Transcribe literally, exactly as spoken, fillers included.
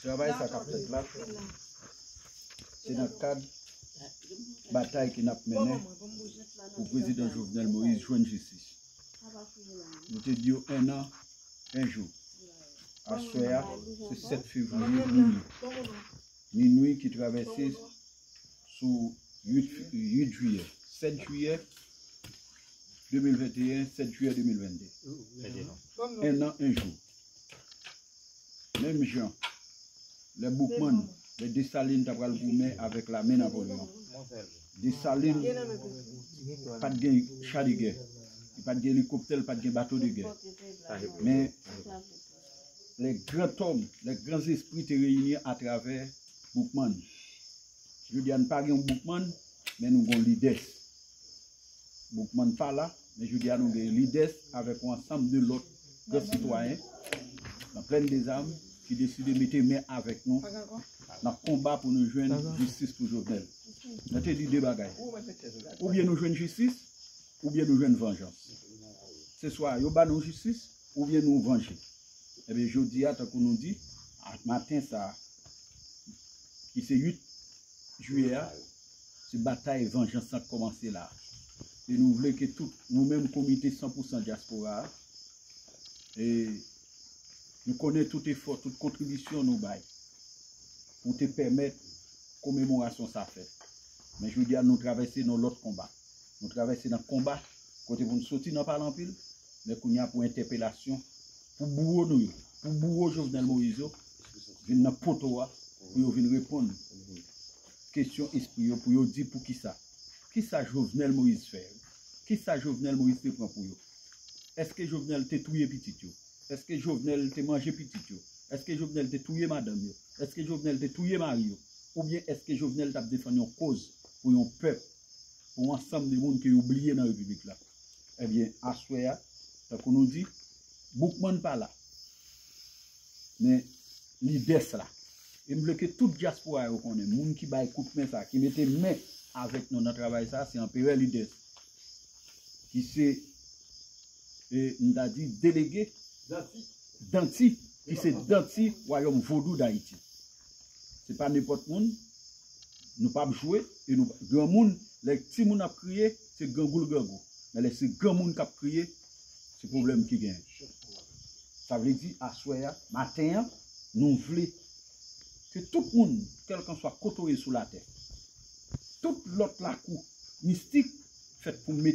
Travay sa k ap fèt la, se nan kad batay ke n ap mennen pou prezidan Jovenel Moïse jwenn jistis. Nou te di yo en an, en jou. Aswè a, se sèt fevriye, minwi. Minwi ki travèse sou uit, uit jiyè. Sèt jiyè de mil venteyen, sèt jiyè de mil vennde. En an, en jou. Menm jan, lè Boukman, lè Desalin ta pral goumen avèk lame Napoleon. Desalin pa t gen cha de gè. Li pa t gen elikoptè, li pa t gen bato de gè. Men, les grands hommes, les grands esprits te reyini atravè Boukman. Jodi a, n pa gen yon Boukman, men nou gen yon Lidès. Boukman pa la, men jodi a, nou gen Lidès avèk yon ansanm de lòt gran sitwayen nan Plèn dèzam ki deside mete men avèk nou nan konba pou nou jwenn jistis pou Jovenel. Mwen te di de bagay. Oubyen nou jwenn jistis, oubyen nou jwenn vanjans. Se swa yo ba nou jistis, oubyen nou vanje. Ebyen, jodi a, tankou nou di, a maten sa a, ki se uit jiyè a, se batay vanjans lan k kòmanse la. E nou vle ke tout, nou menm komite san pou san dyaspora a, e nou konnen tout efò, tout kontribisyon nou bay pou te pèmèt komemorasyon sa fèt. Men jodi a, nou travèse nan lòt konba. Nou travèse nan konba kote pou nou soti nan pale anpil, men kounye a pou entèpelasyon, pou bouwo nou yo, pou bouwo Jovenel Moïse yo, vin nan poto a, pou yo vin reponn kesyon espri yo, pou yo di poukisa. Kisa Jovenel Moïse fè? Kisa Jovenel Moïse te pran pou yo? Èske Jovenel te touye pitit yo? Èske Jovenel te manje pitit yo? Èske Jovenel te touye madanm yo? Èske Jovenel te touye mari yo? Oubyen èske Jovenel t ap defann yon koz pou yon pèp, pou yon ansanm de moun ke yo bliye nan repiblik la? Ebyen, aswè a, tankou nou di, Boukman pa la. Men Lidès la. E m vle ke tout dyaspora yo konnen, moun ki bay kout men sa, ki mete men avèk nou nan travay sa, se Anperè Lidès, ki se, e, m ta di, delege Danti, ki se Danti Wayòm Vodou Dayiti. Se pa nenpòt moun, nou p ap jwe, e nou, granmoun, lè timoun ap kriye, se grangou l grangou. Men lè se granmoun k ap kriye, se pwoblèm ki genyen. Sa vle di, aswè a, maten an, nou vle ke tout moun, kèlkanswa kote w ye sou latè, tout lòt lakou mistik fèt pou mete